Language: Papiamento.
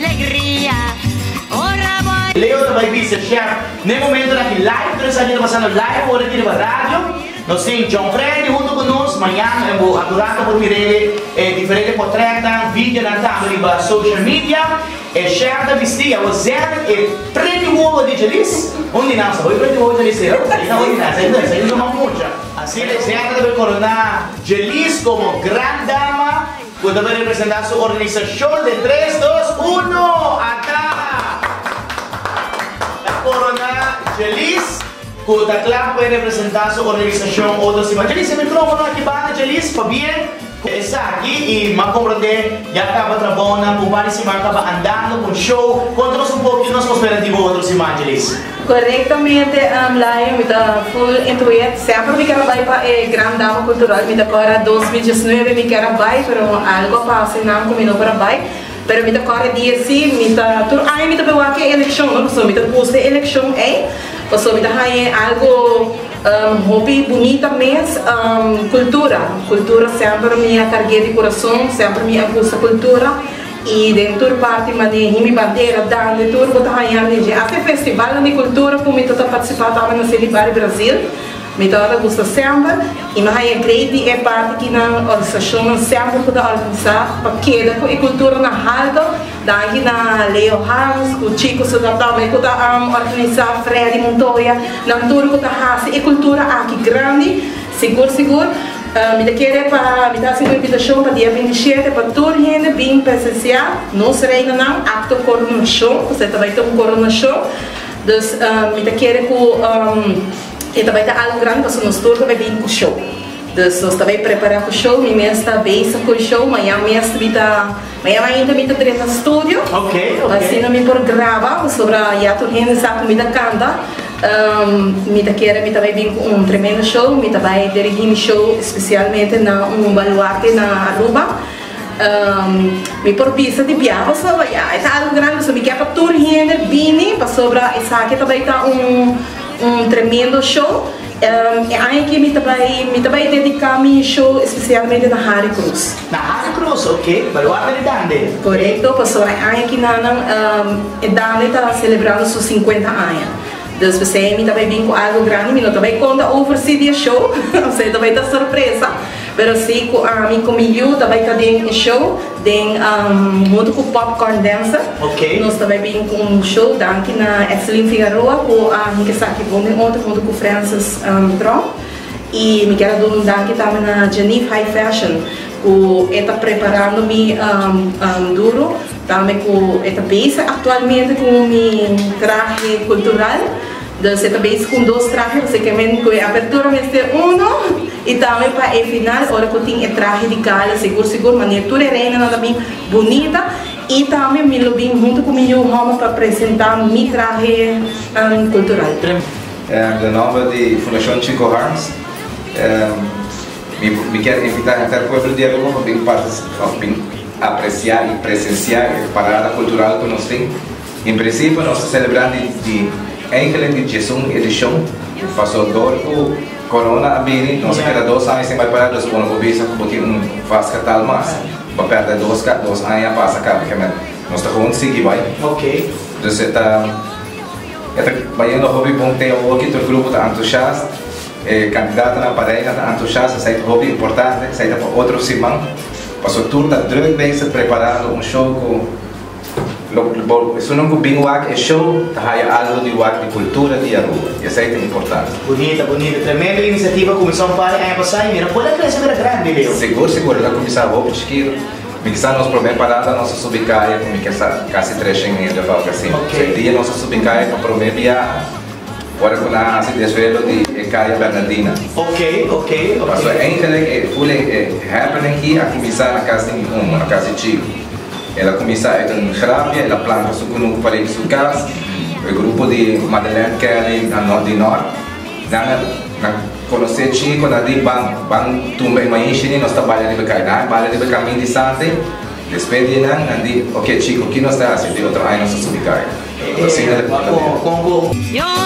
Alegria. Ora bo. Leo ta bai bisa Chef n'e momentonan aki live, pero esaki ta pasando live ora aki riba radio. Nos tin John Freddy hunto cu nos mañana en bo aturata por mir'e e diferente potretnan, videonan tambe riba social media. E Chef ta bisti awor Zenith e preti wowo di Jalice. Un di nan sa hoy preti wowo Jalice ei? Ei ta hoy di nan, esei ta esei ta mucha. Asina e Zenith ta bai corona Jalice como Gran Dama. Cu ta bay representa su organisacion den tres, dos, uno! Ata! Ta corona Jeliz cu ta cla pa bay representa su organisacion otro siman. Jeliz, e microfono aki banda Jeliz, pabien cu esaki y m'a comprende ya caba trabounan cu un par di siman caba andando cu un show. Conta nos un poco kico nos por spera di bo otro siman, Jeliz. Korektamente Lion, mi ta full into it. Semper mi ker a bai pa e Gran Dama Cultural, mi ta kòrda 2019 mi ker a bai pero algo a pasa einan ku mi no por a bai. Pero mi ta kòrda dia si, mi ta tur aña mi ta bai wak e elekshon no, pasobra mi ta gusta e elekshon ei, pasobra mi ta haña algo hopi bunita mes. Kultura, kultura semper mi a karg'é di kurason, semper mi a gusta kultura. I den tur parti manera himi bandera dande tur bo ta haña den dje. Hasta e festivalnan di kultura ku mi ta ta partisipá tambe na City Barrio Brasil mi tabata gusta semper i mi haña great di e parti ki nan organisashonnan semper ku ta organisá pa keda ku e kultura na halto. Danki na Leo Harms ku Chico Sudap tambe ku ta organisá, Freddy Montoya, nan tur ku ta hasi e kultura aki grandi. Sigur sigur. Mi ta kere pa mi ta hasi un invitashon pa dia 27 pa tur hende bin presensiá nos reinanan akto koronashon, pasobra ta bai ta un koronashon. Dus mi ta kere ku e ta bai ta algu grandi pasobra nos tur ta bai bin ku show. Dus nos ta bai prepará ku show, mi mes ta bezig ku e show, mañan mes mi ta mañan mainta mi ta drenta studio pa asina mi por graba pasobra ya tur hende sa ku mi ta kanta. Mi ta kere mi ta bai bin ku un tremendo show, mi ta bai dirigi mi show especialmente na un baluarte na Aruba. Mi por bisa di bia pasobra ya e ta algo grandi pasobra mi kier pa tur hende bini pasobra esaki ta bai ta un un tremendo show. E aña aki mi ta bai mi ta bai dedica mi show especialmente na Harry Cruz. Na Harry Cruz, ok, baluarte di Dande. Corecto, pasobra e aña aki nan e Dande ta celebrando su 50 aña. Dus p'esei mi ta bai bin cu algo grandi, mi no ta bai conta over si di e show, osea ta bai ta sorpresa, pero si cu ami cu mi yu ta bai ta den e show den hunto cu Popcorn Dancer. Nos ta bai bin cu un show, danki na Etseline Figaroa cu a hinca esaki bon den otro hunto cu Francis Tromp. Y mi kier a duna un danki tambe na Janive High Fashion cu e ta preparando mi duro, tambe cu e ta bezig actualmente cu mi trahe cultural, dus e ta bezig cu dos trahe, pasobra ke men cu e apertura mester uno y tambe pa e final ora cu tin e trahe di gala sigur sigur manera tur e reinanan ta bin bunita y tambe mi lo bin hunto cu mi yu homber pa presenta mi trahe cultural. Den nomber di Fundacion Chico Harms mi kier invita henter pueblo di Aruba pa bin participa of bin aprecia y presencia e parada cultural cu nos tin. En principio nos ta celebra di di eigenlijk di diesun edicion paso dor cu corona a bini nos a keda dos aña sin bai parada dus bo no por bisa cu bo tin un vast getal mas bo a perde dos dos aña a pasa caba nos ta gewoon sigui bai dus e ta. E ta bayendo hopi bon te awoki, tur grupo ta antushast, e kandidatonan pa reina ta antushast, esei ta hopi importante, esei ta pa otro siman, pasobra tur ta druk bezig preparando un show ku lo bo esunnan ku bin wak e show ta haya algo di wak di kultura di Aruba i esei ta importante. Bunita, bunita, tremendo inisiativa kuminsá un par di aña pasá i mira por a krese bira grandi, Leo. Sigur, sigur, el a kuminsá hopi chikitu. Mi kisa nos prome parada nos a subi kaya ku mi kesa kasi treshen hende of algo asina. So e dia nos a subi kaya pa prome biaha ora ku nan a hasi desvelo di e kaya Bernardina. Paso eigenlijk e full e happening ki a kuminsa na kas di mi omo, na kas di Chico. El a kuminsa uit un grapia, el a planta su kunuku paden di su kas. E grupo di Madeleine Kelly di Nort nan a nan Conoce Chico na di ban ban tumba e maishi ni nos ta baila riba cay nan a baila riba camin di Sante despues di nan nan di ok Chico ki nos ta haci di otro aña nos ta subi cay asina ta.